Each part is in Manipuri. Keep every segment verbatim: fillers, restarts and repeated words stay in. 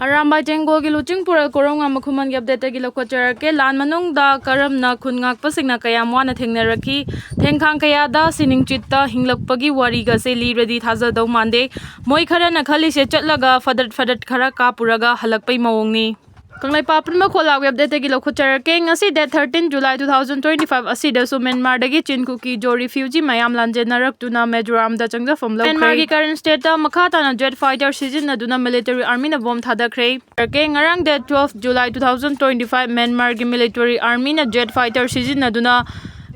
ꯑꯔꯥꯝꯕꯥꯏ ꯇꯦꯡꯒꯣꯜꯒꯤ ꯂꯨꯆꯤꯡ ꯄꯨꯔꯦꯜ ꯀꯣꯔꯧꯉꯥꯟꯕ ꯈꯨꯃꯟꯒꯤ ꯑꯞꯗꯦꯠꯇꯒꯤ ꯂꯧꯈꯠꯆꯔꯛꯀꯦ꯫ ꯂꯥꯟ ꯃꯅꯨꯡꯗ ꯀꯔꯝꯅ ꯈꯨꯟ ꯉꯥꯛꯄꯁꯤꯡꯅ ꯀꯌꯥꯝ ꯋꯥꯅ ꯊꯦꯡꯅꯔꯛꯈꯤ, ꯊꯦꯡꯈꯥꯡ ꯀꯌꯥꯗ ꯁꯤꯅꯤꯡꯆꯤꯠꯇ ꯍꯤꯡꯂꯛꯄꯒꯤ ꯋꯥꯔꯤꯒꯁꯦ ꯂꯤꯔꯗꯤ ꯊꯥꯖꯗꯧ ꯃꯥꯟꯗꯦ꯫ ꯃꯣꯏ ꯈꯔꯅ ꯈꯜꯂꯤꯁꯦ ꯆꯠꯂꯒ ꯐꯗꯠ ꯐꯗꯠ ꯈꯔ ꯀꯥꯞꯄꯨꯔꯒ ꯍꯜꯂꯛꯄꯩ ꯃꯑꯣꯡꯅꯤ꯫ ꯀꯪꯂꯩꯄꯥꯛ ꯑꯄꯨꯟꯕ ꯈꯣꯜꯂꯥꯎꯒꯤ ꯑꯞꯗꯦꯠꯇꯒꯤ ꯂꯧꯈꯠꯆꯔꯛꯀꯦ꯫ ꯉꯁꯤ date thirteen July two thousand twenty five ꯑꯁꯤꯗꯁꯨ ꯃ꯭ꯌꯥꯟꯃꯥꯔꯗꯒꯤ ꯆꯤꯟ ꯀꯨꯀꯤ ꯖꯣ ꯔꯤꯐ꯭ꯌꯨꯖꯤ ꯃꯌꯥꯝ ꯂꯥꯟꯖꯦꯟꯅꯔꯛꯇꯨꯅ ꯃꯤꯖꯣꯔꯥꯝꯗ ꯆꯪꯖꯐꯝ ꯂꯧꯈ꯭ꯔꯦ꯫ ꯃ꯭ꯌꯥꯟꯃꯥꯔꯒꯤ ꯀꯔꯦꯟ ꯁ꯭ꯇꯦꯠꯇ ꯃꯈꯥ ꯇꯥꯅ ꯖꯦꯠ ꯐꯥꯏꯇꯔ ꯁꯤꯖꯤꯟꯅꯗꯨꯅ ꯃꯤꯂꯤꯇꯔꯤ ꯑꯥꯔꯃꯤꯅ ꯕꯣꯝ ꯊꯥꯗꯈ꯭ꯔꯦ꯫ ꯉꯔꯥꯡ date twelve July two thousand twenty five ꯃ꯭ꯌꯥꯟꯃꯥꯔꯒꯤ ꯃꯤꯂꯤꯇꯔꯤ ꯑꯥꯔꯃꯤꯅ ꯖꯦꯠ ꯐꯥꯏꯇꯔ ꯁꯤꯖꯤꯟꯅꯗꯨꯅ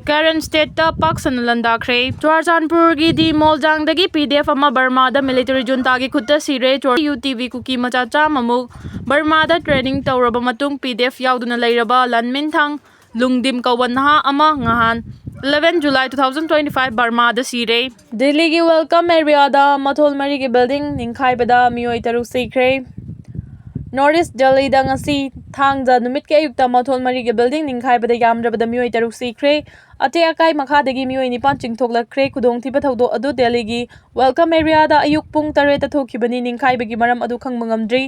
ꯀꯔꯦꯟ ꯁ꯭ꯇꯦꯠꯇ ꯄꯥꯛ ꯁꯟꯅ ꯂꯥꯟꯗꯥꯈ꯭ꯔꯦ꯫ ꯆꯨꯔꯥꯆꯥꯟꯄꯨꯔꯒꯤ ꯗꯤ ꯃꯣꯜꯖꯥꯡꯗꯒꯤ ꯄꯤ ꯗꯤ ꯑꯦꯐ ꯑꯃ ꯕꯔꯃꯥꯗ ꯃꯤꯂꯤꯇꯔꯤ ꯖꯨꯟꯇꯥꯒꯤ ꯈꯨꯠꯇ ꯁꯤꯔꯦ꯫ ꯆꯣꯔ ꯌꯨ ꯇꯤ ꯚꯤ ꯀꯨꯀꯤ ꯃꯆꯥ ꯆꯥꯝꯃꯃꯨꯛ ꯕꯔꯃꯥꯗ ꯇ꯭ꯔꯦꯅꯤꯡ ꯇꯧꯔꯕ ꯃꯇꯨꯡ ꯄꯤ ꯗꯤ ꯑꯦꯐ ꯌꯥꯎꯗꯨꯅ ꯂꯩꯔꯕ ꯂꯥꯟꯃꯤꯟꯊꯥꯡ ꯂꯨꯡꯗꯤꯝ ꯀꯧꯕ ꯅꯍꯥ ꯑꯃ ꯉꯍꯥꯟ eleven July two thousand twenty five ꯕꯔꯃꯥꯗ ꯁꯤꯔꯦ꯫ ꯗꯤꯜꯂꯤꯒꯤ ꯋꯦꯜꯀꯝ ꯑꯦꯔꯤꯌꯥꯗ ꯃꯊꯣꯜ ꯃꯔꯤꯒꯤ ꯕꯤꯜꯗꯤꯡ ꯅꯤꯡꯈꯥꯏꯕꯗ ꯃꯤꯑꯣꯏ ꯇꯔꯨꯛ ꯁꯤꯈ꯭ꯔꯦ꯫ ꯅꯣꯔꯠ ꯏꯁ ꯗꯤꯜꯂꯤꯗ ꯉꯁꯤ ꯊꯥꯡꯖ ꯅꯨꯃꯤꯠꯀꯤ ꯑꯌꯨꯛꯇ ꯃꯊꯣꯜ ꯃꯔꯤꯒꯤ ꯕꯤꯜꯗꯤꯡ ꯅꯤꯡꯈꯥꯏꯕꯗ ꯌꯥꯝꯗ꯭ꯔꯕꯗ ꯃꯤꯑꯣꯏ ꯇꯔꯨꯛ ꯁꯤꯈ꯭ꯔꯦ꯫ ꯑꯇꯦꯛ ꯑꯀꯥꯏ ꯃꯈꯥꯗꯒꯤ ꯃꯤꯑꯣꯏ ꯅꯤꯄꯥꯟ ꯆꯤꯡꯊꯣꯛꯂꯛꯈ꯭ꯔꯦ꯫ ꯈꯨꯗꯣꯡꯊꯤꯕ ꯊꯧꯗꯣꯛ ꯑꯗꯨ ꯗꯦꯜꯂꯤꯒꯤ ꯋꯦꯜꯀꯝ ꯑꯦꯔꯤꯌꯥꯗ ꯑꯌꯨꯛ ꯄꯨꯡ ꯇꯔꯦꯠꯇ ꯊꯣꯛꯈꯤꯕꯅꯤ꯫ ꯅꯤꯡꯈꯥꯏꯕꯒꯤ ꯃꯔꯝ ꯑꯗꯨ ꯈꯪꯕ ꯉꯝꯗ꯭ꯔꯤ꯫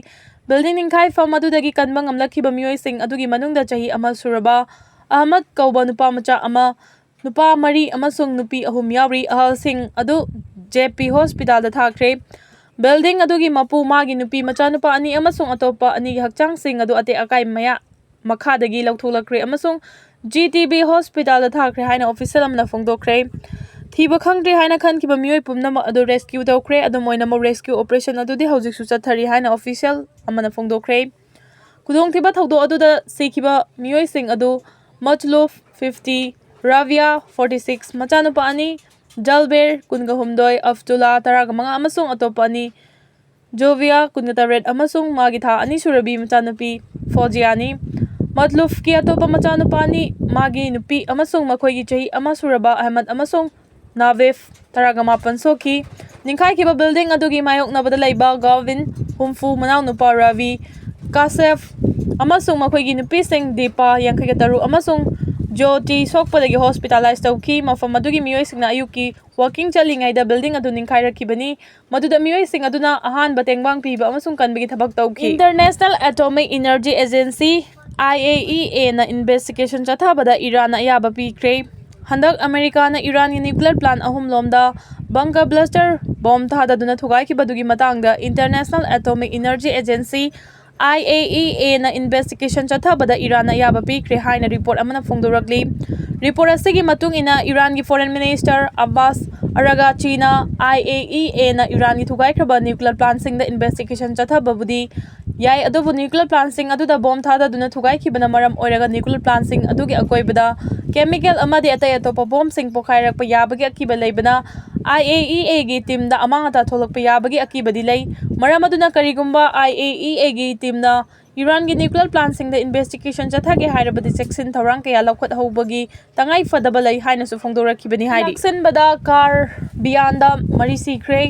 ꯕꯤꯜꯗꯤꯡ ꯅꯤꯡꯈꯥꯏꯐꯝ ꯑꯗꯨꯗꯒꯤ ꯀꯟꯕ ꯉꯝꯂꯛꯈꯤꯕ ꯃꯤꯑꯣꯏꯁꯤꯡ ꯑꯗꯨꯒꯤ ꯃꯅꯨꯡꯗ ꯆꯍꯤ ꯑꯃ ꯁꯨꯔꯕ ꯑꯍꯃꯗ ꯀꯧꯕ ꯅꯨꯄꯥ ꯃꯆꯥ ꯑꯃ, ꯅꯨꯄꯥ ꯃꯔꯤ ꯑꯃꯁꯨꯡ ꯅꯨꯄꯤ ꯑꯍꯨꯝ ꯌꯥꯎꯔꯤ꯫ ꯑꯍꯜꯁꯤꯡ ꯑꯗꯨ ꯖꯦ ꯄꯤ ꯍꯣꯁꯄꯤꯇꯥꯜꯗ ꯊꯥꯈ꯭ꯔꯦ꯫ ꯕꯤꯜꯗꯤꯡ ꯑꯗꯨꯒꯤ ꯃꯄꯨ, ꯃꯥꯒꯤ ꯅꯨꯄꯤ ꯃꯆꯥꯅꯨꯄꯥ ꯑꯅꯤ ꯑꯃꯁꯨꯡ ꯑꯇꯣꯞꯄ ꯑꯅꯤꯒꯤ ꯍꯛꯆꯥꯡꯁꯤꯡ ꯑꯗꯨ ꯑꯇꯦꯛ ꯑꯀꯥꯏ ꯃꯌꯥ ꯃꯈꯥꯗꯒꯤ ꯂꯧꯊꯣꯛꯂꯛꯈ꯭ꯔꯦ ꯑꯃꯁꯨꯡ ꯖꯤ ꯇꯤ ꯕꯤ ꯍꯣꯁꯄꯤꯇꯥꯜꯗ ꯊꯥꯈ꯭ꯔꯦ ꯍꯥꯏꯅ ꯑꯣꯐꯤꯁꯤꯌꯦꯜ ꯑꯃꯅ ꯐꯣꯡꯗꯣꯛꯈ꯭ꯔꯦ꯫ ꯊꯤꯕ ꯈꯪꯗ꯭ꯔꯤ ꯍꯥꯏꯅ ꯈꯟꯈꯤꯕ ꯃꯤꯑꯣꯏ ꯄꯨꯝꯅꯃꯛ ꯑꯗꯨ ꯔꯦꯁꯀ꯭ꯌꯨ ꯇꯧꯈ꯭ꯔꯦ꯫ ꯑꯗꯨꯝ ꯑꯣꯏꯅꯃꯛ, ꯔꯦꯁꯀ꯭ꯌꯨ ꯑꯣꯄꯔꯦꯁꯟ ꯑꯗꯨꯗꯤ ꯍꯧꯖꯤꯛꯁꯨ ꯆꯠꯊꯔꯤ ꯍꯥꯏꯅ ꯑꯣꯐꯤꯁꯤꯌꯦꯜ ꯑꯃꯅ ꯐꯣꯡꯗꯣꯛꯈ꯭ꯔꯦ꯫ ꯈꯨꯗꯣꯡꯊꯤꯕ ꯊꯧꯗꯣꯛ ꯑꯗꯨꯗ ꯁꯤꯈꯤꯕ ꯃꯤꯑꯣꯏꯁꯤꯡ ꯑꯗꯨ ꯃꯆꯂꯨꯐ, fifty, ꯔꯥꯕꯤꯌꯥ, forty six, ꯃꯆꯥꯅꯨꯄꯥ ꯑꯅꯤ, ꯖꯜꯕꯦꯔ, ꯀꯨꯟꯒ ꯍꯨꯝꯗꯣꯏ, ꯑꯕꯗꯨꯜꯂꯥ, ꯇꯔꯥꯒ ꯃꯉꯥ, ꯑꯃꯁꯨꯡ ꯑꯇꯣꯞꯄ ꯑꯅꯤ, ꯖꯣꯕꯤꯌꯥ, ꯀꯨꯟꯒ ꯇꯔꯦꯠ, ꯑꯃꯁꯨꯡ ꯃꯥꯒꯤ ꯊꯥ ꯑꯅꯤ ꯁꯨꯔꯕꯤ ꯃꯆꯥꯅꯨꯄꯤ ꯐꯣꯖꯤꯌꯥꯅꯤ꯫ ꯃꯠꯂꯨꯐꯀꯤ ꯑꯇꯣꯞꯄ ꯃꯆꯥꯅꯨꯄꯥ ꯑꯅꯤ, ꯃꯥꯒꯤ ꯅꯨꯄꯤ, ꯑꯃꯁꯨꯡ ꯃꯈꯣꯏꯒꯤ ꯆꯍꯤ ꯑꯃ ꯁꯨꯔꯕ ꯑꯍꯃꯗ ꯑꯃꯁꯨꯡ ꯅꯥꯕꯤꯐ, ꯇꯔꯥꯒ ꯃꯥꯄꯟ, ꯁꯣꯛꯈꯤ꯫ ꯅꯤꯡꯈꯥꯏꯈꯤꯕ ꯕꯤꯜꯗꯤꯡ ꯑꯗꯨꯒꯤ ꯃꯥꯌꯣꯛꯅꯕꯗ ꯂꯩꯕ ꯒꯥꯜꯚꯤꯟ, ꯍꯨꯝꯐꯨ, ꯃꯅꯥꯎꯅꯨꯄꯥ ꯔꯥꯕꯤ, ꯀꯥꯁꯦꯐ, ꯑꯃꯁꯨꯡ ꯃꯈꯣꯏꯒꯤ ꯅꯨꯄꯤꯁꯤꯡ ꯗꯤꯄꯥ, ꯌꯥꯡꯈꯩꯒ ꯇꯔꯨꯛ, ꯑꯃꯁꯨꯡ ꯖꯣꯇꯤ ꯁꯣꯛꯄꯗꯒꯤ ꯍꯣꯁꯄꯤꯇꯥꯂꯥꯏꯖ ꯇꯧꯈꯤ꯫ ꯃꯐꯝ ꯑꯗꯨꯒꯤ ꯃꯤꯑꯣꯏꯁꯤꯡꯅ ꯑꯌꯨꯛꯀꯤ ꯋꯥꯀꯤꯡ ꯆꯠꯂꯤꯉꯩꯗ ꯕꯤꯜꯗꯤꯡ ꯑꯗꯨ ꯅꯤꯡꯈꯥꯏꯔꯛꯈꯤꯕꯅꯤ꯫ ꯃꯗꯨꯗ ꯃꯤꯑꯣꯏꯁꯤꯡ ꯑꯗꯨꯅ ꯑꯍꯥꯟꯕ ꯇꯦꯡꯕꯥꯡ ꯄꯤꯕ ꯑꯃꯁꯨꯡ ꯀꯟꯕꯒꯤ ꯊꯕꯛ ꯇꯧꯈꯤ꯫ International Atomic Energy Agency, I A E A ꯅ investigation ꯆꯠꯊꯕꯗ ꯏꯔꯥꯟꯅ ꯑꯌꯥꯕ ꯄꯤꯈ꯭ꯔꯦ꯫ ꯍꯟꯗꯛ ꯑꯃꯦꯔꯤꯀꯥꯅ ꯏꯔꯥꯟꯒꯤ nuclear plant ꯑꯍꯨꯝ ꯂꯣꯝꯗ bunker buster bomb ꯊꯥꯗꯗꯨꯅ ꯊꯨꯒꯥꯏꯈꯤꯕꯗꯨꯒꯤ ꯃꯇꯥꯡꯗ International Atomic Energy Agency, I A E A ꯅ investigation ꯆꯠꯊꯕꯗ ꯏꯔꯥꯟꯅ ꯑꯌꯥꯕ ꯄꯤꯈ꯭ꯔꯦ ꯍꯥꯏꯅ report ꯑꯃꯅ ꯐꯣꯡꯗꯣꯔꯛꯂꯤ꯫ Report ꯑꯁꯤꯒꯤ ꯃꯇꯨꯡ ꯏꯟꯅ ꯏꯔꯥꯟꯒꯤ Foreign Minister Abbas Araghchiꯅ I A E A ꯅ ꯏꯔꯥꯟꯒꯤ ꯊꯨꯒꯥꯏꯈ꯭ꯔꯕ nuclear plantꯁꯤꯡꯗ investigation ꯆꯠꯊꯕꯕꯨꯗꯤ ꯌꯥꯏ, ꯑꯗꯨꯕꯨ nuclear plantꯁꯤꯡ ꯑꯗꯨꯗ bomb ꯊꯥꯗꯗꯨꯅ ꯊꯨꯒꯥꯏꯈꯤꯕꯅ ꯃꯔꯝ ꯑꯣꯏꯔꯒ nuclear plantꯁꯤꯡ ꯑꯗꯨꯒꯤ ꯑꯀꯣꯏꯕꯗ chemical ꯑꯃꯗꯤ ꯑꯇꯩ ꯑꯇꯣꯞꯄ bombꯁꯤꯡ ꯄꯣꯈꯥꯏꯔꯛꯄ ꯌꯥꯕꯒꯤ ꯑꯀꯤꯕ ꯂꯩꯕꯅ I A E A ꯒꯤ teamꯗ ꯑꯃꯥꯡ ꯑꯇꯥ ꯊꯣꯛꯂꯛꯄ ꯌꯥꯕꯒꯤ ꯑꯀꯤꯕꯗꯤ ꯂꯩ꯫ ꯃꯔꯝ ꯑꯗꯨꯅ ꯀꯔꯤꯒꯨꯝꯕ I A E A ꯒꯤ teamꯅ ꯏꯔꯥꯟꯒꯤ nuclear plantꯁꯤꯡꯗ investigation ꯆꯠꯊꯒꯦ ꯍꯥꯏꯔꯕꯗꯤ ꯆꯦꯛꯁꯤꯟ ꯊꯧꯔꯥꯡ ꯀꯌꯥ ꯂꯧꯈꯠꯍꯧꯕꯒꯤ ꯇꯉꯥꯏ ꯐꯗꯕ ꯂꯩ ꯍꯥꯏꯅꯁꯨ ꯐꯣꯡꯗꯣꯔꯛꯈꯤꯕꯅꯤ ꯍꯥꯏꯔꯤ꯫ ꯂꯥꯛꯁꯤꯟꯕꯗ ꯀꯥꯔꯕꯤꯌꯥꯟꯗ ꯃꯔꯤ ꯁꯤꯈ꯭ꯔꯦ꯫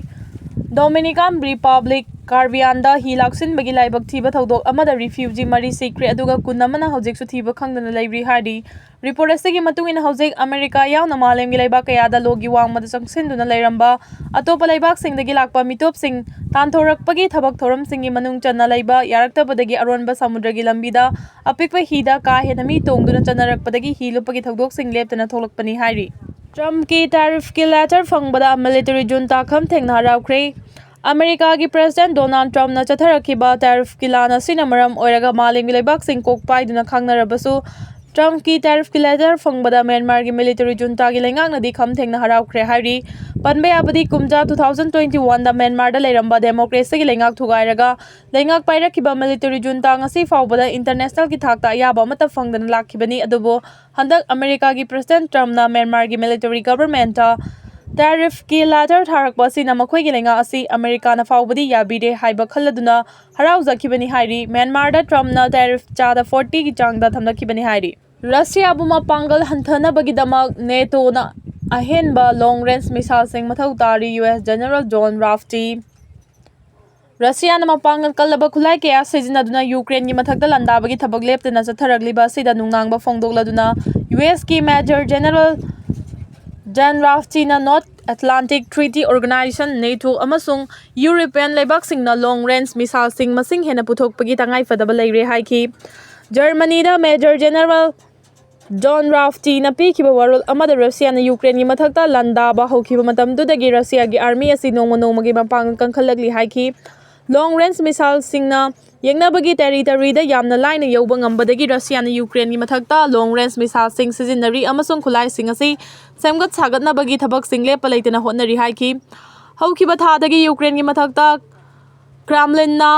Dominican Republic ꯀꯥꯔꯕꯤꯌꯥꯟꯗ ꯍꯤ ꯂꯥꯛꯁꯤꯟꯕꯒꯤ ꯂꯥꯏꯕꯛ ꯊꯤꯕ ꯊꯧꯗꯣꯛ ꯑꯃꯗ refugee ꯃꯔꯤ ꯁꯤꯈ꯭ꯔꯦ, ꯑꯗꯨꯒ ꯀꯨꯟ ꯑꯃꯅ ꯍꯧꯖꯤꯛꯁꯨ ꯊꯤꯕ ꯈꯪꯗꯅ ꯂꯩꯔꯤ ꯍꯥꯏꯔꯤ꯫ Report ꯑꯁꯤꯒꯤ ꯃꯇꯨꯡ ꯏꯟꯅ ꯍꯧꯖꯤꯛ ꯑꯃꯦꯔꯤꯀꯥ ꯌꯥꯎꯅ ꯃꯥꯂꯦꯝꯒꯤ ꯂꯩꯕꯥꯛ ꯀꯌꯥꯗ ꯂꯣꯒꯤ ꯋꯥꯡꯃꯗ ꯆꯪꯁꯤꯟꯗꯨꯅ ꯂꯩꯔꯝꯕ ꯑꯇꯣꯞꯄ ꯂꯩꯕꯥꯛꯁꯤꯡꯗꯒꯤ ꯂꯥꯛꯄ ꯃꯤꯇꯣꯞꯁꯤꯡ ꯇꯥꯟꯊꯣꯔꯛꯄꯒꯤ ꯊꯕꯛ ꯊꯧꯔꯝꯁꯤꯡꯒꯤ ꯃꯅꯨꯡ ꯆꯟꯅ ꯂꯩꯕ ꯌꯥꯔꯛꯇꯕꯗꯒꯤ ꯑꯔꯣꯟꯕ ꯁꯃꯨꯗ꯭ꯔꯒꯤ ꯂꯝꯕꯤꯗ ꯑꯄꯤꯛꯄ ꯍꯤꯗ ꯀꯥ ꯍꯦꯟꯅ ꯃꯤ ꯇꯣꯡꯗꯨꯅ ꯆꯠꯅꯔꯛꯄꯗꯒꯤ ꯍꯤ ꯂꯨꯞꯄꯒꯤ ꯊꯧꯗꯣꯛꯁꯤꯡ ꯂꯦꯞꯇꯅ ꯊꯣꯛꯂꯛꯄꯅꯤ ꯍꯥꯏꯔꯤ꯫ Trumpꯀꯤ tariffꯀꯤ letter ꯐꯪꯕꯗ military junta ꯈꯝ ꯊꯦꯡꯅ ꯍꯔꯥꯎꯈ꯭ꯔꯦ꯫ ꯑꯃꯦꯔꯤꯀꯥꯒꯤ President Donald Trumpꯅ ꯆꯠꯊꯔꯛꯈꯤꯕ tariffꯀꯤ ꯂꯥꯟ ꯑꯁꯤꯅ ꯃꯔꯝ ꯑꯣꯏꯔꯒ ꯃꯥꯂꯦꯝꯒꯤ ꯂꯩꯕꯥꯛꯁꯤꯡ ꯀꯣꯛ ꯄꯥꯏꯗꯨꯅ ꯈꯪꯅꯔꯕꯁꯨ, Trumpꯀꯤ tariffꯀꯤ letter ꯐꯪꯕꯗ ꯃ꯭ꯌꯥꯟꯃꯥꯔꯒꯤ military juntaꯒꯤ ꯂꯩꯉꯥꯛꯅꯗꯤ ꯈꯝ ꯊꯦꯡꯅ ꯍꯔꯥꯎꯈ꯭ꯔꯦ ꯍꯥꯏꯔꯤ꯫ ꯄꯟꯕ ꯌꯥꯕꯗꯤ, ꯀꯨꯝꯖꯥ two thousand twenty oneꯗ ꯃ꯭ꯌꯥꯟꯃꯥꯔꯗ ꯂꯩꯔꯝꯕ democracyꯒꯤ ꯂꯩꯉꯥꯛ ꯊꯨꯒꯥꯏꯔꯒ ꯂꯩꯉꯥꯛ ꯄꯥꯏꯔꯛꯈꯤꯕ military junta ꯉꯁꯤ ꯐꯥꯎꯕꯗ internationalꯒꯤ ꯊꯥꯛꯇ ꯑꯌꯥꯕ ꯑꯃꯠꯇ ꯐꯪꯗꯅ ꯂꯥꯛꯈꯤꯕꯅꯤ꯫ ꯑꯗꯨꯕꯨ ꯍꯟꯗꯛ ꯑꯃꯦꯔꯤꯀꯥꯒꯤ President Trumpꯅ ꯃ꯭ꯌꯥꯟꯃꯥꯔꯒꯤ military governmentꯇ tariffꯀꯤ letter ꯊꯥꯔꯛꯄ ꯑꯁꯤꯅ ꯃꯈꯣꯏꯒꯤ ꯂꯩꯉꯥꯛ ꯑꯁꯤ ꯑꯃꯦꯔꯤꯀꯥꯅ ꯐꯥꯎꯕꯗꯤ ꯌꯥꯕꯤꯔꯦ ꯍꯥꯏꯕ ꯈꯜꯂꯗꯨꯅ ꯍꯔꯥꯎꯖꯈꯤꯕꯅꯤ ꯍꯥꯏꯔꯤ꯫ ꯃ꯭ꯌꯥꯟꯃꯥꯔꯗ Trumpꯅ tariff ꯆꯥꯗ fortyꯒꯤ ꯆꯥꯡꯗ ꯊꯝꯂꯛꯈꯤꯕꯅꯤ ꯍꯥꯏꯔꯤ꯫ ꯔꯁꯤꯌꯥꯕꯨ ꯃꯄꯥꯡꯒꯜ ꯍꯟꯊꯅꯕꯒꯤꯗꯃꯛ NATOꯅ ꯑꯍꯦꯟꯕ long range missileꯁꯤꯡ ꯃꯊꯧ ꯇꯥꯔꯤ, U S General John Rafty꯫ ꯔꯁꯤꯌꯥꯅ ꯃꯄꯥꯡꯒꯜ ꯀꯜꯂꯕ ꯈꯨꯠꯂꯥꯏ ꯀꯌꯥ ꯁꯤꯖꯤꯟꯅꯗꯨꯅ ꯌꯨꯀ꯭ꯔꯦꯟꯒꯤ ꯃꯊꯛꯇ ꯂꯥꯟꯗꯥꯕꯒꯤ ꯊꯕꯛ ꯂꯦꯞꯇꯅ ꯆꯠꯊꯔꯛꯂꯤꯕ ꯑꯁꯤꯗ ꯅꯨꯡꯅꯥꯡꯕ ꯐꯣꯡꯗꯣꯛꯂꯗꯨꯅ ꯌꯨ ꯑꯦꯁꯀꯤ Major General John Rafteeꯅ North Atlantic Treaty Organization, NATO, ꯑꯃꯁꯨꯡ European ꯂꯩꯕꯥꯛꯁꯤꯡꯅ long range missileꯁꯤꯡ ꯃꯁꯤꯡ ꯍꯦꯟꯅ ꯄꯨꯊꯣꯛꯄꯒꯤ ꯇꯉꯥꯏꯐꯗꯕ ꯂꯩꯔꯦ ꯍꯥꯏꯈꯤ꯫ ꯖꯔꯃꯅꯤꯗ Major General John Rafteeꯅ ꯄꯤꯈꯤꯕ ꯋꯥꯔꯣꯜ ꯑꯃꯗ ꯔꯁꯤꯌꯥꯅ ꯌꯨꯀ꯭ꯔꯦꯟꯒꯤ ꯃꯊꯛꯇ ꯂꯥꯟꯗꯥꯕ ꯍꯧꯈꯤꯕ ꯃꯇꯝꯗꯨꯗꯒꯤ ꯔꯁꯤꯌꯥꯒꯤ army ꯑꯁꯤ ꯅꯣꯡꯃ ꯅꯣꯡꯃꯒꯤ ꯃꯄꯥꯡꯒꯜ ꯀꯟꯈꯠꯂꯛꯂꯤ ꯍꯥꯏꯈꯤ꯫ Long range missileꯁꯤꯡꯅ ꯌꯦꯛꯅꯕꯒꯤ territoryꯗ ꯌꯥꯝꯅ ꯂꯥꯏꯅ ꯌꯧꯕ ꯉꯝꯕꯗꯒꯤ ꯔꯁꯤꯌꯥꯅ ꯌꯨꯀ꯭ꯔꯦꯟꯒꯤ ꯃꯊꯛꯇ long range missileꯁꯤꯡ ꯁꯤꯖꯤꯟꯅꯔꯤ ꯑꯃꯁꯨꯡ ꯈꯨꯠꯂꯥꯏꯁꯤꯡ ꯑꯁꯤ ꯁꯦꯝꯒꯠ ꯁꯥꯒꯠꯅꯕꯒꯤ ꯊꯕꯛꯁꯤꯡ ꯂꯦꯞꯄ ꯂꯩꯇꯅ ꯍꯣꯠꯅꯔꯤ ꯍꯥꯏꯈꯤ꯫ ꯍꯧꯈꯤꯕ ꯊꯥꯗꯒꯤ ꯌꯨꯀ꯭ꯔꯦꯟꯒꯤ ꯃꯊꯛꯇ Kremlinꯅ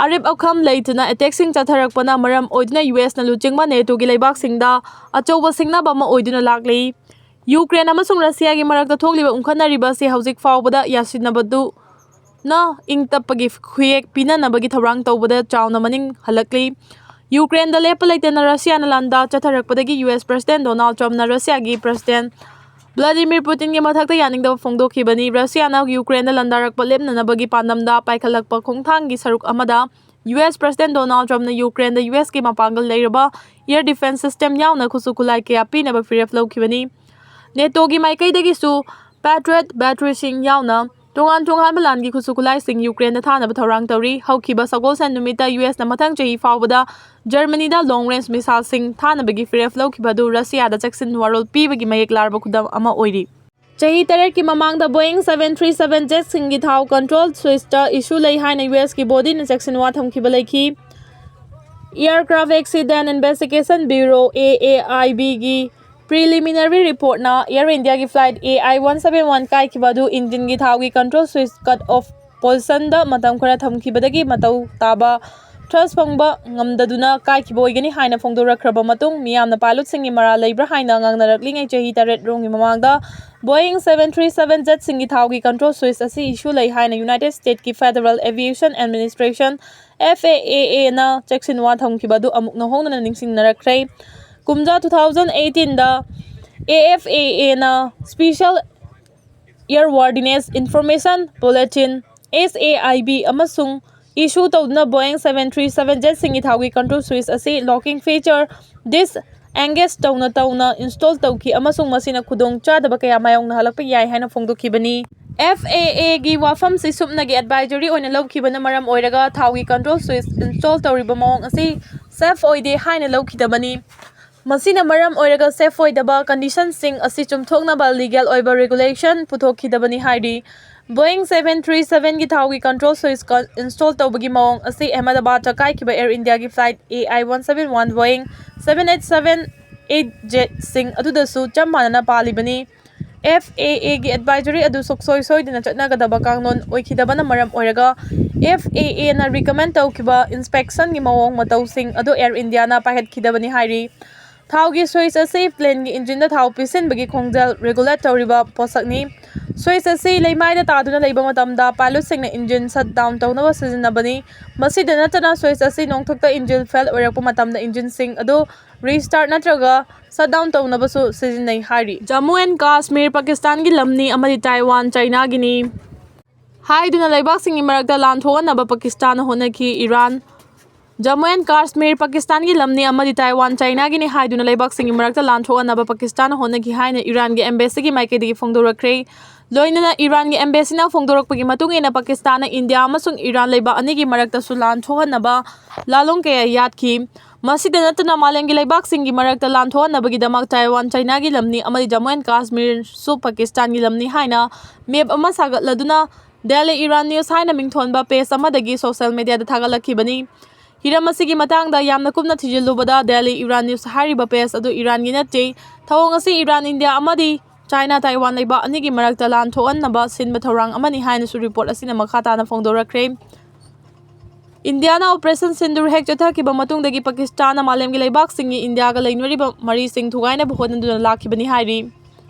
ꯑꯔꯦꯞ ꯑꯈꯝ ꯂꯩꯇꯅ attackꯁꯤꯡ ꯆꯠꯊꯔꯛꯄꯅ ꯃꯔꯝ ꯑꯣꯏꯗꯨꯅ ꯌꯨ ꯑꯦꯁꯅ ꯂꯨꯆꯤꯡꯕ NATOꯒꯤ ꯂꯩꯕꯥꯛꯁꯤꯡꯗ ꯑꯆꯧꯕ ꯁꯤꯡꯅꯕ ꯑꯃ ꯑꯣꯏꯗꯨꯅ ꯂꯥꯛꯂꯤ꯫ ꯌꯨꯀ꯭ꯔꯦꯟ ꯑꯃꯁꯨꯡ ꯔꯁꯤꯌꯥꯒꯤ ꯃꯔꯛꯇ ꯊꯣꯛꯂꯤꯕ ꯎꯪꯈꯠꯅꯔꯤꯕ ꯑꯁꯤ ꯍꯧꯖꯤꯛ ꯐꯥꯎꯕꯗ ꯌꯥꯁꯤꯟꯅꯕꯗꯨꯅ ꯏꯪ ꯇꯞꯄꯒꯤ ꯈꯨꯌꯦꯛ ꯄꯤꯅꯅꯕꯒꯤ ꯊꯧꯔꯥꯡ ꯇꯧꯕꯗ ꯆꯥꯎꯅ ꯃꯅꯤꯡ ꯍꯜꯂꯛꯂꯤ꯫ ꯌꯨꯀ꯭ꯔꯦꯟꯗ ꯂꯦꯞꯄ ꯂꯩꯇꯅ ꯔꯁꯤꯌꯥꯅ ꯂꯥꯟꯗꯥ ꯆꯠꯊꯔꯛꯄꯗꯒꯤ ꯌꯨ ꯑꯦꯁ President Donald Trumpꯅ ꯔꯁꯤꯌꯥꯒꯤ President Vladimir Putinꯒꯤ ꯃꯊꯛꯇ ꯌꯥꯅꯤꯡꯗꯕ ꯐꯣꯡꯗꯣꯛꯈꯤꯕꯅꯤ꯫ ꯔꯁꯤꯌꯥꯅ ꯌꯨꯀ꯭ꯔꯦꯟꯗ ꯂꯥꯟꯗꯥꯔꯛꯄ ꯂꯦꯞꯅꯅꯕꯒꯤ ꯄꯥꯟꯗꯝꯗ ꯄꯥꯏꯈꯠꯂꯛꯄ ꯈꯣꯡꯊꯥꯡꯒꯤ ꯁꯔꯨꯛ ꯑꯃꯗ ꯌꯨ ꯑꯦꯁ President Donald Trumpꯅ ꯌꯨꯀ꯭ꯔꯦꯟꯗ ꯌꯨ ꯑꯦꯁꯀꯤ ꯃꯄꯥꯡꯒꯜ ꯂꯩꯔꯕ air defense system ꯌꯥꯎꯅ ꯈꯨꯠꯁꯨ ꯈꯨꯠꯂꯥꯏ ꯀꯌꯥ ꯄꯤꯅꯕ ꯐꯤꯔꯦꯞ ꯂꯧꯈꯤꯕꯅꯤ꯫ NATOꯒꯤ ꯃꯥꯏꯀꯩꯗꯒꯤꯁꯨ Patriot batteryꯁꯤꯡ ꯌꯥꯎꯅ ꯇꯣꯉꯥꯟ ꯇꯣꯉꯥꯟꯕ ꯂꯥꯟꯒꯤ ꯈꯨꯠꯁꯨ ꯈꯨꯠꯂꯥꯏꯁꯤꯡ ꯌꯨꯀ꯭ꯔꯦꯟꯗ ꯊꯥꯅꯕ ꯊꯧꯔꯥꯡ ꯇꯧꯔꯤ꯫ ꯍꯧꯈꯤꯕ ꯁꯒꯣꯜꯁꯦꯟ ꯅꯨꯃꯤꯠꯇ ꯌꯨ ꯑꯦꯁꯅ ꯃꯊꯪ ꯆꯍꯤ ꯐꯥꯎꯕꯗ ꯖꯔꯃꯅꯤꯗ long range missileꯁꯤꯡ ꯊꯥꯅꯕꯒꯤ ꯐꯤꯔꯦꯞ ꯂꯧꯈꯤꯕ ꯑꯗꯨ ꯔꯁꯤꯌꯥꯗ ꯆꯦꯛꯁꯤꯟ ꯋꯥꯔꯣꯜ ꯄꯤꯕꯒꯤ ꯃꯌꯦꯛ ꯂꯥꯔꯕ ꯈꯨꯗꯝ ꯑꯃ ꯑꯣꯏꯔꯤ꯫ ꯆꯍꯤ ꯇꯔꯦꯠꯀꯤ ꯃꯃꯥꯡꯗ Boeing seven three seven jetꯁꯤꯡꯒꯤ ꯊꯥꯎ control switchꯇ issue ꯂꯩ ꯍꯥꯏꯅ ꯌꯨ ꯑꯦꯁꯀꯤ bodyꯅ ꯆꯦꯛꯁꯤꯟ ꯋꯥ ꯊꯝꯈꯤꯕ ꯂꯩꯈꯤ꯫ Aircraft Accident Investigation Bureau, AAIBꯒꯤ preliminary reportꯅ Air Indiaꯒꯤ flight A I one seven one ꯀꯥꯏꯈꯤꯕ ꯑꯗꯨ engineꯒꯤ ꯊꯥꯎꯒꯤ control switch cut off positionꯗ ꯃꯇꯝ ꯈꯔ ꯊꯝꯈꯤꯕꯗꯒꯤ ꯃꯇꯧ ꯇꯥꯕ thrust ꯐꯪꯕ ꯉꯝꯗꯗꯨꯅ ꯀꯥꯏꯈꯤꯕ ꯑꯣꯏꯒꯅꯤ ꯍꯥꯏꯅ ꯐꯣꯡꯗꯣꯔꯛꯈ꯭ꯔꯕ ꯃꯇꯨꯡ, ꯃꯤꯌꯥꯝꯅ pilotꯁꯤꯡꯒꯤ ꯃꯔꯥꯜ ꯂꯩꯕ꯭ꯔꯥ ꯍꯥꯏꯅ ꯉꯥꯡꯅꯔꯛꯂꯤꯉꯩ ꯆꯍꯤ ꯇꯔꯦꯠ ꯔꯣꯝꯒꯤ ꯃꯃꯥꯡꯗ Boeing seven three seven jetꯁꯤꯡꯒꯤ ꯊꯥꯎꯒꯤ control switch ꯑꯁꯤ issue ꯂꯩ ꯍꯥꯏꯅ United Statesꯀꯤ Federal Aviation Administration, FAAꯅ ꯆꯦꯛꯁꯤꯟ ꯋꯥ ꯊꯝꯈꯤꯕ ꯑꯗꯨ ꯑꯃꯨꯛ ꯅꯧꯍꯧꯅꯅ ꯅꯤꯡꯁꯤꯡꯅꯔꯛꯈ꯭ꯔꯦ꯫ ꯀꯨꯝꯖꯥ two thousand eighteenꯗ AFAAꯅ Special Airworthiness Information Bulletin S A I B ꯑꯃꯁꯨꯡ ꯏꯁꯨ ꯇꯧꯗꯨꯅ Boeing seven three seven jetꯁꯤꯡꯒꯤ ꯊꯥꯎꯒꯤ control switch ꯑꯁꯤ locking feature disengage ꯇꯧꯅ ꯇꯧꯅ install ꯇꯧꯈꯤ ꯑꯃꯁꯨꯡ ꯃꯁꯤꯅ ꯈꯨꯗꯣꯡ ꯆꯥꯗꯕ ꯀꯌꯥ ꯃꯥꯌꯣꯛꯅꯍꯜꯂꯛꯄ ꯌꯥꯏ ꯍꯥꯏꯅ ꯐꯣꯡꯗꯣꯛꯈꯤꯕꯅꯤ꯫ F A Aꯒꯤ ꯋꯥꯐꯝꯁꯤ ꯁꯨꯞꯅꯒꯤ advisory ꯑꯣꯏꯅ ꯂꯧꯈꯤꯕꯅ ꯃꯔꯝ ꯑꯣꯏꯔꯒ ꯊꯥꯎꯒꯤ control switch install ꯇꯧꯔꯤꯕ ꯃꯑꯣꯡ ꯑꯁꯤ safe ꯑꯣꯏꯗꯦ ꯍꯥꯏꯅ ꯂꯧꯈꯤꯗꯕꯅꯤ꯫ ꯃꯁꯤꯅ ꯃꯔꯝ ꯑꯣꯏꯔꯒ safe ꯑꯣꯏꯗꯕ conditionꯁꯤꯡ ꯑꯁꯤ ꯆꯨꯝꯊꯣꯛꯅꯕ legal ꯑꯣꯏꯕ regulation ꯄꯨꯊꯣꯛꯈꯤꯗꯕꯅꯤ ꯍꯥꯏꯔꯤ꯫ Boeing seven three sevenꯒꯤ ꯊꯥꯎꯒꯤ control switch install ꯇꯧꯕꯒꯤ ꯃꯑꯣꯡ ꯑꯁꯤ ꯑꯍꯃꯗꯕꯥꯗꯇ ꯀꯥꯏꯈꯤꯕ Air Indiaꯒꯤ flight A I one seven one Boeing seven eight seven eight jetꯁꯤꯡ ꯑꯗꯨꯗꯁꯨ ꯆꯞ ꯃꯥꯟꯅꯅ ꯄꯥꯜꯂꯤꯕꯅꯤ꯫ F A Aꯒꯤ advisory ꯑꯗꯨ ꯁꯨꯡꯁꯣꯏ ꯁꯣꯏꯗꯅ ꯆꯠꯅꯒꯗꯕ ꯀꯥꯡꯂꯣꯟ ꯑꯣꯏꯈꯤꯗꯕꯅ ꯃꯔꯝ ꯑꯣꯏꯔꯒ F A Aꯅ recommend ꯇꯧꯈꯤꯕ inspectionꯒꯤ ꯃꯑꯣꯡ ꯃꯇꯧꯁꯤꯡ ꯑꯗꯨ Air Indiaꯅ ꯄꯥꯏꯈꯠꯈꯤꯗꯕꯅꯤ ꯍꯥꯏꯔꯤ꯫ ꯊꯥꯎꯒꯤ switch ꯑꯁꯤ planeꯒꯤ engineꯗ ꯊꯥꯎ ꯄꯤꯁꯤꯟꯕꯒꯤ ꯈꯣꯡꯖꯦꯜ regulate ꯇꯧꯔꯤꯕ ꯄꯣꯠꯁꯛꯅꯤ꯫ Switch ꯑꯁꯤ ꯂꯩꯃꯥꯏꯗ ꯇꯥꯗꯨꯅ ꯂꯩꯕ ꯃꯇꯝꯗ pilotꯁꯤꯡꯅ engine shut down ꯇꯧꯅꯕ ꯁꯤꯖꯤꯟꯅꯕꯅꯤ꯫ ꯃꯁꯤꯗ ꯅꯠꯇꯅ, switch ꯑꯁꯤ ꯅꯣꯡꯊꯛꯇ engine fail ꯑꯣꯏꯔꯛꯄ ꯃꯇꯝꯗ engineꯁꯤꯡ ꯑꯗꯨ restart ꯅꯠꯇ꯭ꯔꯒ shut down ꯇꯧꯅꯕꯁꯨ ꯁꯤꯖꯤꯟꯅꯩ ꯍꯥꯏꯔꯤ꯫ Jammu and Kashmir ꯄꯥꯀꯤꯁꯇꯥꯟꯒꯤ ꯂꯝꯅꯤ ꯑꯃꯗꯤ ꯇꯥꯏꯋꯥꯟ ꯆꯥꯏꯅꯥꯒꯤꯅꯤ ꯍꯥꯏꯗꯨꯅ ꯂꯩꯕꯥꯛꯁꯤꯡꯒꯤ ꯃꯔꯛꯇ ꯂꯥꯟ ꯊꯣꯛꯍꯟꯅꯕ ꯄꯥꯀꯤꯁꯇꯥꯟꯅ ꯍꯣꯠꯅꯈꯤ꯫ ꯏꯔꯥꯟ꯫ Jammu and Kashmir ꯄꯥꯀꯤꯁꯇꯥꯟꯒꯤ ꯂꯝꯅꯤ ꯑꯃꯗꯤ ꯇꯥꯏꯋꯥꯟ ꯆꯥꯏꯅꯥꯒꯤꯅꯤ ꯍꯥꯏꯗꯨꯅ ꯂꯩꯕꯥꯛꯁꯤꯡꯒꯤ ꯃꯔꯛꯇ ꯂꯥꯟ ꯊꯣꯛꯍꯟꯅꯕ ꯄꯥꯀꯤꯁꯇꯥꯟꯅ ꯍꯣꯠꯅꯈꯤ ꯍꯥꯏꯅ ꯏꯔꯥꯟꯒꯤ embassy ꯒꯤ ꯃꯥꯏꯀꯩꯗꯒꯤ ꯐꯣꯡꯗꯣꯔꯛꯈ꯭ꯔꯦ꯫ ꯂꯣꯏꯅꯅ ꯏꯔꯥꯟꯒꯤ embassy ꯅ ꯐꯣꯡꯗꯣꯔꯛꯄꯒꯤ ꯃꯇꯨꯡ ꯏꯟꯅ, ꯄꯥꯀꯤꯁꯇꯥꯟꯅ ꯏꯟꯗꯤꯌꯥ ꯑꯃꯁꯨꯡ ꯏꯔꯥꯟ ꯂꯩꯕꯥꯛ ꯑꯅꯤꯒꯤ ꯃꯔꯛꯇꯁꯨ ꯂꯥꯟ ꯊꯣꯛꯍꯟꯅꯕ ꯂꯥꯂꯣꯡ ꯀꯌꯥ ꯌꯥꯠꯈꯤ꯫ ꯃꯁꯤꯗ ꯅꯠꯇꯅ, ꯃꯥꯂꯦꯝꯒꯤ ꯂꯩꯕꯥꯛꯁꯤꯡꯒꯤ ꯃꯔꯛꯇ ꯂꯥꯟ ꯊꯣꯛꯍꯟꯅꯕꯒꯤꯗꯃꯛ ꯇꯥꯏꯋꯥꯟ ꯆꯥꯏꯅꯥꯒꯤ ꯂꯝꯅꯤ ꯑꯃꯗꯤ Jammu and Kashmir ꯁꯨ ꯄꯥꯀꯤꯁꯇꯥꯟꯒꯤ ꯂꯝꯅꯤ ꯍꯥꯏꯅ map ꯑꯃ ꯁꯥꯒꯠꯂꯗꯨꯅ Daily Iran News ꯍꯥꯏꯅ ꯃꯤꯡꯊꯣꯟꯕ page ꯑꯃꯗꯒꯤ social media ꯗ ꯊꯥꯒꯠꯂꯛꯈꯤꯕꯅꯤ꯫ ꯍꯤꯔꯝ ꯑꯁꯤꯒꯤ ꯃꯇꯥꯡꯗ ꯌꯥꯝꯅ ꯀꯨꯞꯅ ꯊꯤꯖꯤꯜꯂꯨꯕꯗ, Daily Iran News ꯍꯥꯏꯔꯤꯕ page ꯑꯗꯨ ꯏꯔꯥꯟꯒꯤ ꯅꯠꯇꯦ꯫ ꯊꯧꯑꯣꯡ ꯑꯁꯤ ꯏꯔꯥꯟ, ꯏꯟꯗꯤꯌꯥ ꯑꯃꯗꯤ ꯆꯥꯏꯅꯥ, ꯇꯥꯏꯋꯥꯟ ꯂꯩꯕꯥꯛ ꯑꯅꯤꯒꯤ ꯃꯔꯛꯇ ꯂꯥꯟ ꯊꯣꯛꯍꯟꯅꯕ ꯁꯤꯟꯕ ꯊꯧꯔꯥꯡ ꯑꯃꯅꯤ ꯍꯥꯏꯅꯁꯨ report ꯑꯁꯤꯅ ꯃꯈꯥ ꯇꯥꯅ ꯐꯣꯡꯗꯣꯔꯛꯈ꯭ꯔꯦ꯫ ꯏꯟꯗꯤꯌꯥꯅ Operation Sindoor ꯍꯦꯛ ꯆꯠꯊꯈꯤꯕ ꯃꯇꯨꯡꯗꯒꯤ ꯄꯥꯀꯤꯁꯇꯥꯟꯅ ꯃꯥꯂꯦꯝꯒꯤ ꯂꯩꯕꯥꯛꯁꯤꯡꯒꯤ ꯏꯟꯗꯤꯌꯥꯒ ꯂꯩꯅꯔꯤꯕ ꯃꯔꯤꯁꯤꯡ ꯊꯨꯒꯥꯏꯅꯕ ꯍꯣꯠꯅꯗꯨꯅ ꯂꯥꯛꯈꯤꯕꯅꯤ ꯍꯥꯏꯔꯤ꯫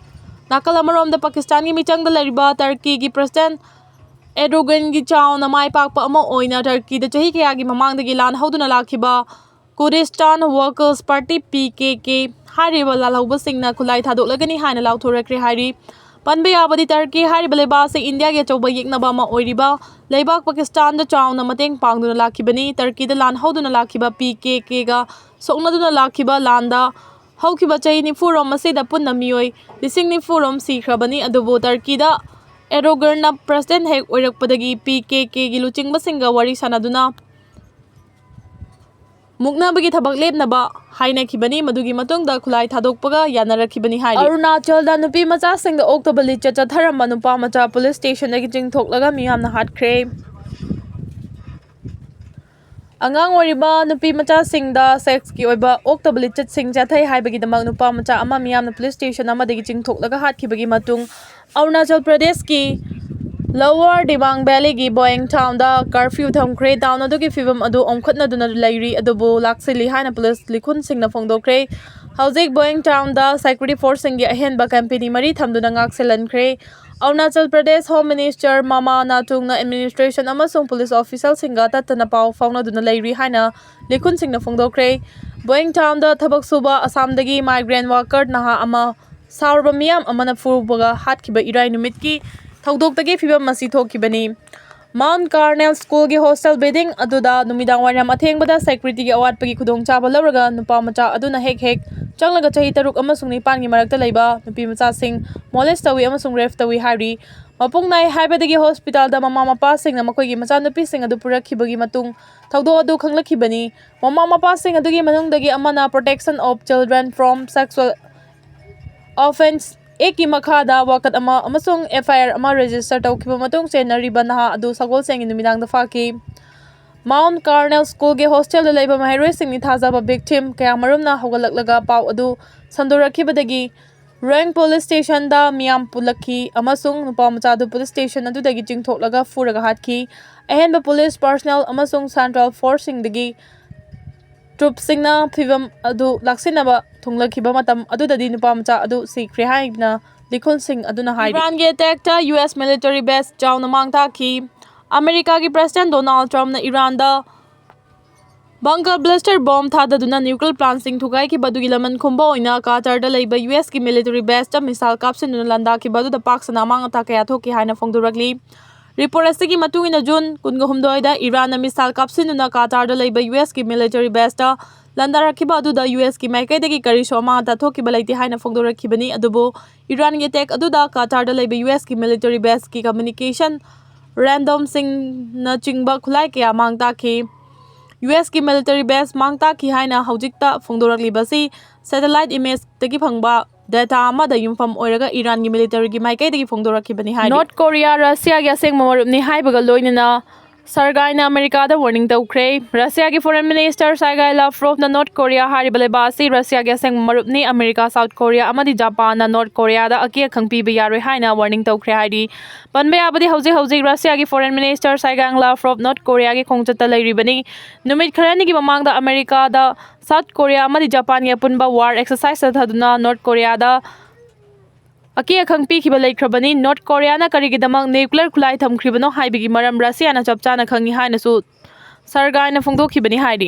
ꯅꯥꯀꯜ ꯑꯃꯔꯣꯝꯗ, ꯄꯥꯀꯤꯁꯇꯥꯟꯒꯤ ꯃꯤꯆꯪꯗ ꯂꯩꯔꯤꯕ ꯇꯔꯀꯤꯒꯤ President ꯑꯦꯔꯗꯣꯒꯟꯒꯤ ꯆꯥꯎꯅ ꯃꯥꯏ ꯄꯥꯛꯄ ꯑꯃ ꯑꯣꯏꯅ ꯇꯔꯀꯤꯗ ꯆꯍꯤ ꯀꯌꯥꯒꯤ ꯃꯃꯥꯡꯗꯒꯤ ꯂꯥꯟ ꯍꯧꯗꯨꯅ ꯂꯥꯛꯈꯤꯕ Kurdistan Workers Party, P K K, ꯍꯥꯏꯔꯤꯕ ꯂꯥꯜꯍꯧꯕꯁꯤꯡꯅ ꯈꯨꯠꯂꯥꯏ ꯊꯥꯗꯣꯛꯂꯒꯅꯤ ꯍꯥꯏꯅ ꯂꯥꯎꯊꯣꯔꯛꯈ꯭ꯔꯦ ꯍꯥꯏꯔꯤ꯫ ꯄꯟꯕ ꯌꯥꯕꯗꯤ ꯇꯔꯀꯤ ꯍꯥꯏꯔꯤꯕ ꯂꯩꯕꯥꯛ ꯑꯁꯤ ꯏꯟꯗꯤꯌꯥꯒꯤ ꯑꯆꯧꯕ ꯌꯦꯛꯅꯕ ꯑꯃ ꯑꯣꯏꯔꯤꯕ ꯂꯩꯕꯥꯛ ꯄꯥꯀꯤꯁꯇꯥꯟꯗ ꯆꯥꯎꯅ ꯃꯇꯦꯡ ꯄꯥꯡꯗꯨꯅ ꯂꯥꯛꯈꯤꯕꯅꯤ꯫ ꯇꯔꯀꯤꯗ ꯂꯥꯟ ꯍꯧꯗꯨꯅ ꯂꯥꯛꯈꯤꯕ ꯄꯤ ꯀꯦ ꯀꯦꯒ ꯁꯣꯛꯅꯗꯨꯅ ꯂꯥꯛꯈꯤꯕ ꯂꯥꯟꯗ ꯍꯧꯈꯤꯕ ꯆꯍꯤ ꯅꯤꯐꯨꯔꯣꯝ ꯑꯁꯤꯗ ꯄꯨꯟꯅ ꯃꯤꯑꯣꯏ ꯂꯤꯁꯤꯡ ꯅꯤꯐꯨꯔꯣꯝ ꯁꯤꯈ꯭ꯔꯕꯅꯤ꯫ ꯑꯗꯨꯕꯨ ꯇꯔꯀꯤꯗ ꯑꯦꯔꯗꯣꯒꯟꯅ ꯄ꯭ꯔꯁꯤꯗꯦꯟ ꯍꯦꯛ ꯑꯣꯏꯔꯛꯄꯗꯒꯤ ꯄꯤ ꯀꯦ ꯀꯦꯒꯤ ꯂꯨꯆꯤꯡꯕꯁꯤꯡꯒ ꯋꯥꯔꯤ ꯁꯥꯟꯅꯗꯨꯅ ꯃꯨꯛꯅꯕꯒꯤ ꯊꯕꯛ ꯂꯦꯞꯅꯕ ꯍꯥꯏꯅꯈꯤꯕꯅꯤ꯫ ꯃꯗꯨꯒꯤ ꯃꯇꯨꯡꯗ ꯈꯨꯠꯂꯥꯏ ꯊꯥꯗꯣꯛꯄꯒ ꯌꯥꯅꯔꯛꯈꯤꯕꯅꯤ ꯍꯥꯏꯔꯤ꯫ ꯑꯔꯨꯅꯥꯆꯜꯗ ꯅꯨꯄꯤ ꯃꯆꯥꯁꯤꯡꯗ ꯑꯣꯛꯇꯕ ꯂꯤꯆꯠ ꯆꯠꯊꯔꯝꯕ ꯅꯨꯄꯥ ꯃꯆꯥ ꯄꯨꯂꯤꯁ ꯁ꯭ꯇꯦꯁꯟꯗꯒꯤ ꯆꯤꯡꯊꯣꯛꯂꯒ ꯃꯤꯌꯥꯝꯅ ꯍꯥꯠꯈ꯭ꯔꯦ꯫ ꯑꯉꯥꯡ ꯑꯣꯏꯔꯤꯕ ꯅꯨꯄꯤ ꯃꯆꯥꯁꯤꯡꯗ ꯁꯦꯛꯁꯀꯤ ꯑꯣꯏꯕ ꯑꯣꯛꯇꯕ ꯂꯤꯆꯠꯁꯤꯡ ꯆꯠꯊꯩ ꯍꯥꯏꯕꯒꯤꯗꯃꯛ ꯅꯨꯄꯥ ꯃꯆꯥ ꯑꯃ ꯃꯤꯌꯥꯝꯅ ꯄꯨꯂꯤꯁ ꯁ꯭ꯇꯦꯁꯟ ꯑꯃꯗꯒꯤ ꯆꯤꯡꯊꯣꯛꯂꯒ ꯍꯥꯠꯈꯤꯕꯒꯤ ꯃꯇꯨꯡ ꯑꯔꯨꯅꯥꯆꯜ ꯄ꯭ꯔꯗꯦꯁꯀꯤ ꯂꯣꯋꯔ ꯗꯤꯕꯥꯡ ꯚꯦꯂꯤꯒꯤ ꯕꯣꯌꯦꯡ ꯇꯥꯎꯟꯗ ꯀꯔꯐ꯭ꯌꯨ ꯊꯝꯈ꯭ꯔꯦ꯫ ꯇꯥꯎꯟ ꯑꯗꯨꯒꯤ ꯐꯤꯕꯝ ꯑꯗꯨ ꯑꯣꯝꯈꯠꯅꯗꯨꯅ ꯂꯩꯔꯤ, ꯑꯗꯨꯕꯨ ꯂꯥꯛꯁꯤꯜꯂꯤ ꯍꯥꯏꯅ ꯄꯨꯂꯤꯁ ꯂꯤꯈꯨꯟꯁꯤꯡꯅ ꯐꯣꯡꯗꯣꯛꯈ꯭ꯔꯦ꯫ ꯍꯧꯖꯤꯛ ꯕꯣꯌꯦꯡ ꯇꯥꯎꯟꯗ ꯁꯦꯀ꯭ꯌꯨꯔꯤꯇꯤ ꯐꯣꯔꯁꯁꯤꯡꯒꯤ ꯑꯍꯦꯟꯕ ꯀꯝꯄꯦꯅꯤ ꯃꯔꯤ ꯊꯝꯗꯨꯅ ꯉꯥꯛꯁꯦꯜꯍꯟꯈ꯭ꯔꯦ꯫ ꯑꯔꯨꯅꯥꯆꯜ ꯄ꯭ꯔꯗꯦꯁ ꯍꯣꯝ ꯃꯤꯅꯤꯁꯇꯔ ꯃꯃꯥ ꯅꯥꯇꯨꯡꯅ ꯑꯦꯗꯃꯤꯅꯤꯁꯇ꯭ꯔꯦꯁꯟ ꯑꯃꯁꯨꯡ ꯄꯨꯂꯤꯁ ꯑꯣꯐꯤꯁꯤꯌꯦꯜꯁꯤꯡꯒ ꯇꯠꯇꯅ ꯄꯥꯎ ꯐꯥꯎꯅꯗꯨꯅ ꯂꯩꯔꯤ ꯍꯥꯏꯅ ꯂꯤꯈꯨꯟꯁꯤꯡꯅ ꯐꯣꯡꯗꯣꯛꯈ꯭ꯔꯦ꯫ ꯕꯣꯌꯦꯡ ꯇꯥꯎꯟꯗ ꯊꯕꯛ ꯁꯨꯕ ꯑꯁꯥꯝꯗꯒꯤ ꯃꯥꯏꯒ꯭ꯔꯦꯟ ꯋꯥꯀꯔ ꯅꯍꯥ ꯑꯃ ꯁꯥꯎꯔꯕ ꯃꯤꯌꯥꯝ ꯑꯃꯅ ꯐꯨꯕꯒ ꯍꯥꯠꯈꯤꯕ ꯏꯔꯥꯏ ꯅꯨꯃꯤꯠꯀꯤ ꯊꯧꯗꯣꯛꯇꯒꯤ ꯐꯤꯕꯝ ꯑꯁꯤ ꯊꯣꯛꯈꯤꯕꯅꯤ꯫ ꯃꯥꯎꯟꯠ ꯀꯥꯔꯅꯦꯜ ꯁ꯭ꯀꯨꯜꯒꯤ ꯍꯣꯁꯇꯦꯜ ꯕꯤꯜꯗꯤꯡ ꯑꯗꯨꯗ ꯅꯨꯃꯤꯗꯥꯡ ꯋꯥꯏꯔꯝ ꯑꯊꯦꯡꯕꯗ ꯁꯦꯀ꯭ꯌꯨꯔꯤꯇꯤꯒꯤ ꯑꯋꯥꯠꯄꯒꯤ ꯈꯨꯗꯣꯡꯆꯥꯕ ꯂꯧꯔꯒ ꯅꯨꯄꯥ ꯃꯆꯥ ꯑꯗꯨꯅ ꯍꯦꯛ ꯍꯦꯛ ꯆꯪꯂꯒ ꯆꯍꯤ ꯇꯔꯨꯛ ꯑꯃꯁꯨꯡ ꯅꯤꯄꯥꯟꯒꯤ ꯃꯔꯛꯇ ꯂꯩꯕ ꯅꯨꯄꯤ ꯃꯆꯥꯁꯤꯡ ꯃꯣꯂꯦꯁ ꯇꯧꯏ ꯑꯃꯁꯨꯡ ꯔꯦꯞ ꯇꯧꯏ ꯍꯥꯏꯔꯤ꯫ ꯃꯄꯨꯡ ꯅꯥꯏ ꯍꯥꯏꯕꯗꯒꯤ ꯍꯣꯁꯄꯤꯇꯥꯜꯗ ꯃꯃꯥ ꯃꯄꯥꯁꯤꯡꯅ ꯃꯈꯣꯏꯒꯤ ꯃꯆꯥꯅꯨꯄꯤꯁꯤꯡ ꯑꯗꯨ ꯄꯨꯔꯛꯈꯤꯕꯒꯤ ꯃꯇꯨꯡ ꯊꯧꯗꯣꯛ ꯑꯗꯨ ꯈꯪꯂꯛꯈꯤꯕꯅꯤ꯫ ꯃꯃꯥ ꯃꯄꯥꯁꯤꯡ ꯑꯗꯨꯒꯤ ꯃꯅꯨꯡꯗꯒꯤ ꯑꯃꯅ Protection of Children from Sexual Offence Act ꯀꯤ ꯃꯈꯥꯗ ꯋꯥꯀꯠ ꯑꯃ ꯑꯃꯁꯨꯡ ꯑꯦꯐ ꯑꯥꯏ ꯑꯥꯔ ꯑꯃ ꯔꯦꯖꯤꯁꯇꯔ ꯇꯧꯈꯤꯕ ꯃꯇꯨꯡ ꯆꯦꯟꯅꯔꯤꯕ ꯅꯍꯥ ꯑꯗꯨ ꯁꯒꯣꯜꯁꯦꯟꯒꯤ ꯅꯨꯃꯤꯗꯥꯡꯗ ꯐꯥꯈꯤ꯫ ꯃꯥꯎꯟꯠ ꯀꯥꯔꯅꯦꯜ ꯁ꯭ꯀꯨꯜꯒꯤ ꯍꯣꯁꯇꯦꯜꯗ ꯂꯩꯕ ꯃꯍꯩꯔꯣꯏꯁꯤꯡꯅꯤ ꯊꯥꯖꯕ ꯚꯤꯛꯇꯤꯝ ꯀꯌꯥꯃꯔꯨꯝꯅ ꯍꯧꯒꯠꯂꯛꯂꯒ ꯄꯥꯎ ꯑꯗꯨ ꯁꯟꯗꯣꯔꯛꯈꯤꯕꯗꯒꯤ ꯔꯣꯌꯦꯡ ꯄꯨꯂꯤꯁ ꯁ꯭ꯇꯦꯁꯟꯗ ꯃꯤꯌꯥꯝ ꯄꯨꯜꯂꯛꯈꯤ ꯑꯃꯁꯨꯡ ꯅꯨꯄꯥ ꯃꯆꯥ ꯑꯗꯨ ꯄꯨꯂꯤꯁ ꯁ꯭ꯇꯦꯁꯟ ꯑꯗꯨꯗꯒꯤ ꯆꯤꯡꯊꯣꯛꯂꯒ ꯐꯨꯔꯒ ꯍꯥꯠꯈꯤ꯫ ꯑꯍꯦꯟꯕ ꯄꯨꯂꯤꯁ ꯄꯔꯁꯅꯦꯜ ꯑꯃꯁꯨꯡ ꯁꯦꯟꯇ꯭ꯔꯦꯜ ꯐꯣꯔꯁꯁꯤꯡꯗꯒꯤ ꯇ꯭ꯔꯨꯞꯁꯤꯡꯅ ꯐꯤꯕꯝ ꯑꯗꯨ ꯂꯥꯛꯁꯤꯟꯅꯕ ꯊꯨꯡꯂꯈꯤꯕ ꯃꯇꯝ ꯑꯗꯨꯗꯗꯤ ꯅꯨꯄꯥ ꯃꯆꯥ ꯑꯗꯨ ꯁꯤꯈ꯭ꯔꯦ ꯍꯥꯏꯅ ꯂꯤꯈꯨꯟꯁꯤꯡ ꯑꯗꯨꯅ ꯍꯥꯏꯔꯤ꯫ ꯏꯔꯥꯟꯒꯤ ꯑꯦꯇꯦꯛꯇ ꯌꯨ ꯑꯦꯁ ꯃꯤꯂꯤꯇꯔꯤ ꯕꯦꯁ ꯆꯥꯎꯅ ꯃꯥꯡ ꯇꯥꯛꯈꯤ꯫ ꯑꯃꯦꯔꯤꯀꯥꯒꯤ ꯄ꯭ꯔꯁꯤꯗꯦꯟ ꯗꯣꯅꯥꯜꯗ ꯇ꯭ꯔꯝꯞꯅ ꯏꯔꯥꯟꯗ Bunker blaster bomb ꯊꯥꯗꯗꯨꯅ nuclear plantꯁꯤꯡ ꯊꯨꯒꯥꯏꯈꯤꯕ ꯑꯗꯨꯒꯤ ꯂꯃꯟ ꯈꯨꯝꯕ ꯑꯣꯏꯅ ꯀꯇꯥꯔꯗ ꯂꯩꯕ ꯌꯨ ꯑꯦꯁꯀꯤ military baseꯇ missile ꯀꯥꯞꯁꯤꯟꯗꯨꯅ ꯂꯥꯟꯗꯥꯈꯤꯕ ꯑꯗꯨꯗ ꯄꯥꯛ ꯁꯟꯅ ꯑꯃꯥꯡ ꯑꯇꯥ ꯀꯌꯥ ꯊꯣꯛꯈꯤ ꯍꯥꯏꯅ ꯐꯣꯡꯗꯣꯔꯛꯂꯤ꯫ Report ꯑꯁꯤꯒꯤ ꯃꯇꯨꯡ ꯏꯟꯅ, ꯖꯨꯟ ꯀꯨꯟꯒ ꯍꯨꯝꯗꯣꯏꯗ ꯏꯔꯥꯟꯅ missile ꯀꯥꯞꯁꯤꯟꯗꯨꯅ ꯀꯇꯥꯔꯗ ꯂꯩꯕ ꯌꯨ ꯑꯦꯁꯀꯤ military baseꯇ ꯂꯥꯟꯗꯥꯔꯛꯈꯤꯕ ꯑꯗꯨꯗ ꯌꯨ ꯑꯦꯁꯀꯤ ꯃꯥꯏꯀꯩꯗꯒꯤ ꯀꯔꯤꯁꯨ ꯑꯃꯥꯡ ꯑꯇꯥ ꯊꯣꯛꯈꯤꯕ ꯂꯩꯇꯦ ꯍꯥꯏꯅ ꯐꯣꯡꯗꯣꯔꯛꯈꯤꯕꯅꯤ꯫ ꯑꯗꯨꯕꯨ ꯏꯔꯥꯟꯒꯤ attack ꯑꯗꯨꯗ ꯀꯇꯥꯔꯗ ꯂꯩꯕ ꯌꯨ ꯑꯦꯁꯀꯤ military baseꯀꯤ communication, radarꯁꯤꯡꯅꯆꯤꯡꯕ ꯈꯨꯠꯂꯥꯏ ꯀꯌꯥ ꯃꯥꯡ ꯇꯥꯛꯈꯤ꯫ ꯌꯨ ꯑꯦꯁꯀꯤ military base ꯃꯥꯡ ꯇꯥꯛꯈꯤ ꯍꯥꯏꯅ ꯍꯧꯖꯤꯛꯇ ꯐꯣꯡꯗꯣꯔꯛꯂꯤꯕꯁꯤ satellite imageꯇꯒꯤ ꯐꯪꯕ data ꯑꯃꯗ ꯌꯨꯝꯐꯝ ꯑꯣꯏꯔꯒ ꯏꯔꯥꯟꯒꯤ militaryꯒꯤ ꯃꯥꯏꯀꯩꯗꯒꯤ ꯐꯣꯡꯗꯣꯔꯛꯈꯤꯕꯅꯤ ꯍꯥꯏꯔꯤ꯫ North Korea ꯔꯁꯤꯌꯥꯒꯤ ꯑꯁꯦꯡꯕ ꯃꯔꯨꯞꯅꯤ ꯍꯥꯏꯕꯒ ꯂꯣꯏꯅꯅ ꯁꯔꯒꯥꯏꯅ ꯑꯃꯦꯔꯤꯀꯥꯗ warning ꯇꯧꯈ꯭ꯔꯦ꯫ ꯔꯁꯤꯌꯥꯒꯤ Foreign Minister Sergei Lavrovꯅ North Korea ꯍꯥꯏꯔꯤꯕ ꯂꯩꯕꯥꯛ ꯑꯁꯤ ꯔꯁꯤꯌꯥꯒꯤ ꯑꯁꯦꯡꯕ ꯃꯔꯨꯞꯅꯤ, ꯑꯃꯦꯔꯤꯀꯥ, South Korea ꯑꯃꯗꯤ ꯖꯄꯥꯟꯅ North Koreaꯗ ꯑꯀꯤ ꯑꯈꯪ ꯄꯤꯕ ꯌꯥꯔꯣꯏ ꯍꯥꯏꯅ warning ꯇꯧꯈ꯭ꯔꯦ ꯍꯥꯏꯔꯤ꯫ ꯄꯟꯕ ꯌꯥꯕꯗꯤ, ꯍꯧꯖꯤꯛ ꯍꯧꯖꯤꯛ ꯔꯁꯤꯌꯥꯒꯤ Foreign Minister Sergei Lavrov North Koreaꯒꯤ ꯈꯣꯡꯆꯠꯇ ꯂꯩꯔꯤꯕꯅꯤ꯫ ꯅꯨꯃꯤꯠ ꯈꯔꯅꯤꯒꯤ ꯃꯃꯥꯡꯗ ꯑꯃꯦꯔꯤꯀꯥꯗ South Korea ꯑꯃꯗꯤ ꯖꯄꯥꯟꯒꯤ ꯑꯄꯨꯟꯕ war exercise ꯆꯠꯊꯗꯨꯅ North Koreaꯗ ꯑꯀꯤ ꯑꯈꯪ ꯄꯤꯈꯤꯕ ꯂꯩꯈ꯭ꯔꯕꯅꯤ꯫ North Koreaꯅ ꯀꯔꯤꯒꯤꯗꯃꯛ nuclear ꯈꯨꯠꯂꯥꯏ ꯊꯝꯈ꯭ꯔꯤꯕꯅꯣ ꯍꯥꯏꯕꯒꯤ ꯃꯔꯝ ꯔꯁꯤꯌꯥꯅ ꯆꯞ ꯆꯥꯅ ꯈꯪꯏ ꯍꯥꯏꯅꯁꯨ ꯁꯔꯒꯥꯏꯅ ꯐꯣꯡꯗꯣꯛꯈꯤꯕꯅꯤ ꯍꯥꯏꯔꯤ꯫